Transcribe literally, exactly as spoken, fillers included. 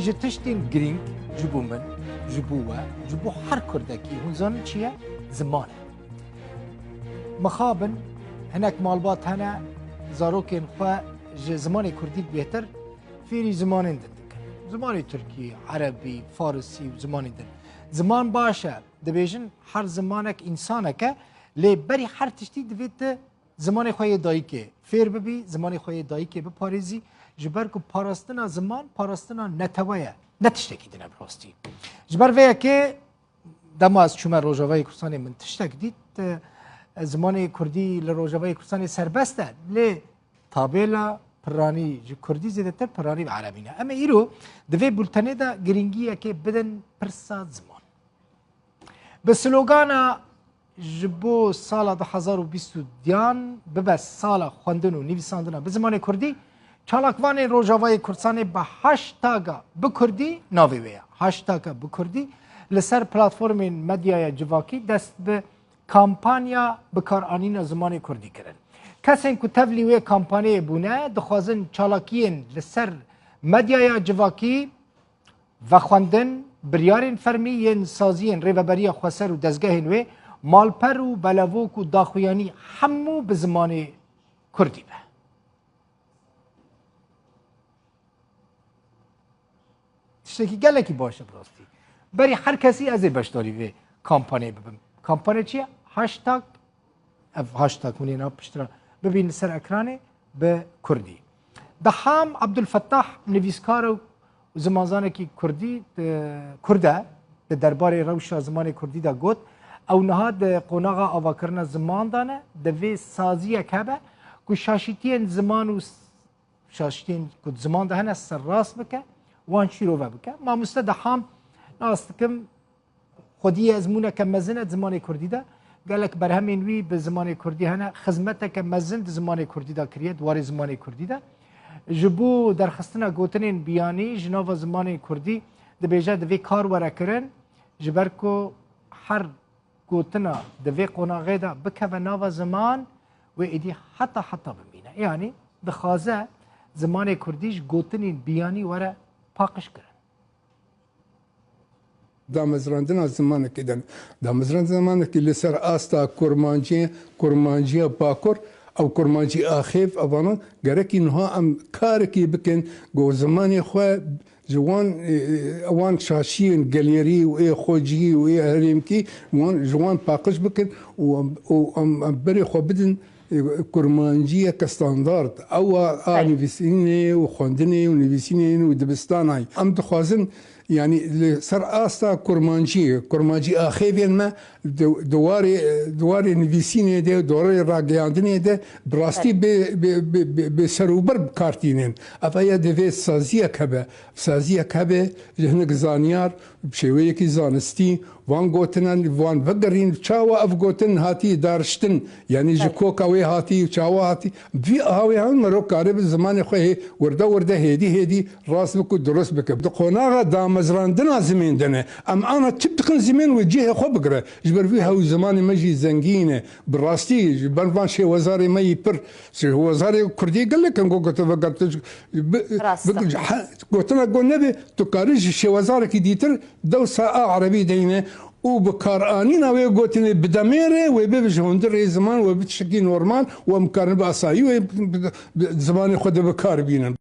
Ji tiştên girîng ji bo min, ji bo we, ji bo her Kurdekî, hûn zanin çi ye? Ziman e. Mixabin, hinek malbat hene, zarokên xwe ji zimanê Kurdî bêhtir fêrî zimanên din dikin. Zimanê Tirkî, Erebî, Farisî û zimanên din. Ziman baş e, dibêjin her zimanek însanek e, lê berî her tiştî divê tu zimanê xwe yê dayikê fêr bibî, zimanê xwe yê dayikê biparêzî, ji ber ku parastina ziman, parastina netewe ye, ne tiştekî din e bi rastî. Ji ber vê yekê dema ez çûme Rojavayê Kurdistanê min tiştek dît, e, zimanê Kurdî li Rojavayê Kurdistanê serbest e, lê tabêla piranî ji Kurdî zêdetir piranî bi Erebî ne. Em ê îro di vê bultenê de girîngiyekê bidin pirsa ziman. Bi slogana "Ji bo sala du hezar û bîst û duyan bibe sala xwendin û nivîsandina bi zimanê Kurdî", çalakvanên Rojavayê Kurdistanê bi hashtaga bi Kurdî, navê wê ye, hashtaga bi Kurdî, li ser platformên medyaya civakî dest bi kampanya bikaranîna zimanê Kurdî kirin. Kesên ku tevlî wê kampanyayê bûne, dixwazin çalakiyên li ser medyaya civakî, vexwendin, biryarên fermî yên saziyên Rêveberiya Xweser û dezgehên wê, malper û belevok û daxuyanî hemû bi zimanê Kurdî be. Tiştekî gelekî baş e bi rastî. Berî her kesî ez ê beşdarî vê kampanyê bibim. Kampanya çi ye? Hashtag, ev hashtag hûn ê niha piştre bibînin li ser ekranê, bi Kurdî. Deham Abdulfettah nivîskar û zimanzanekî Kurdî, e, Kurd e, di derbarê rewşa zimanê Kurdî de got, ew niha di qonaxa avakirina ziman de ne, divê saziyek hebe ku şaşîtiyên ziman û s-, şaşîtiyên ku di ziman de hene serrast bike, wan şîrove bike. Mamoste Deham, nas dikim, xwediyê ezmûneke mezin e di zimanê Kurdî de. Gelek berhemên wî bi zimanê Kurdî hene. Xizmeteke mezin di zimanê Kurdî de kiriye, di warê zimanê Kurdî de. Ji bo derxistina gotinên biyanî ji nava zimanê Kurdî dibêje divê kar were kirin, ji ber ku her gotina di vê qonaxê de bikeve nava ziman, wê êdî heta heta bimîne. Yanî dixwaze zimanê Kurdî ji gotinên biyanî were paqij kirin. Damezrandina zimanekî de ne. Damezrandina zimanekî li ser asta kurmanciyê, kurmanciya bakur, ew kurmancî axêv, evana gerekî niha em karekî bikin, ku zimanê xwe ji wan, e, e, wan şaşiyên gelêrî û ê xwecî û ê herêmkî, wan, ji wan paqij bikin û em, û em, em berê xwe bidin e, kurmanciyeke standard. Ew a, a Belê. nivîsînê û xwendinê û nivîsînê û dibistanayî. Em dixwazin, yanî li ser asta kurmancî, kurmancî axêvên me di, di warê, di warê nivîsînê de, di warê ragihandinê de bi rastî Belê. bê, bê, bê, bê, bê serûber bi kar tînin. Ev heye divê saziyek hebe. Saziyek hebe, ji hinek zanyar, bi şêweyekî zanistî, van gotinan, van vegerîn, çawa ev gotin hatî dariştin, yanî ji Belê. koka wê hatî, çawa hatî. Vî awê hem mero karibe zimanê xwe hê, wirde wirde hêdî hêdî rast bike û dirust bike. Di qonaxa damezrandina zimên de ne. Em ana tip dikin zimên wê cihê xwe bigire. Ji ber vî hew zimanê me jî zengîn e. Bi rastî, ji ber van şêwezarê me yî pir, şêwezarê Kurdî gelek in, go gote vegertin, bi, Rast bi, e. he, gotina go nebe, tu karî ji şêwezarekî dîtir dewsa a erebî deyne û bi karanîna wê gotinê bidemêre, wê bibe ji hundirê ziman, wê bi tiştekî normal û em karin bi asayî wê bi, bi, bi zimanê xwe de bi kar bînin.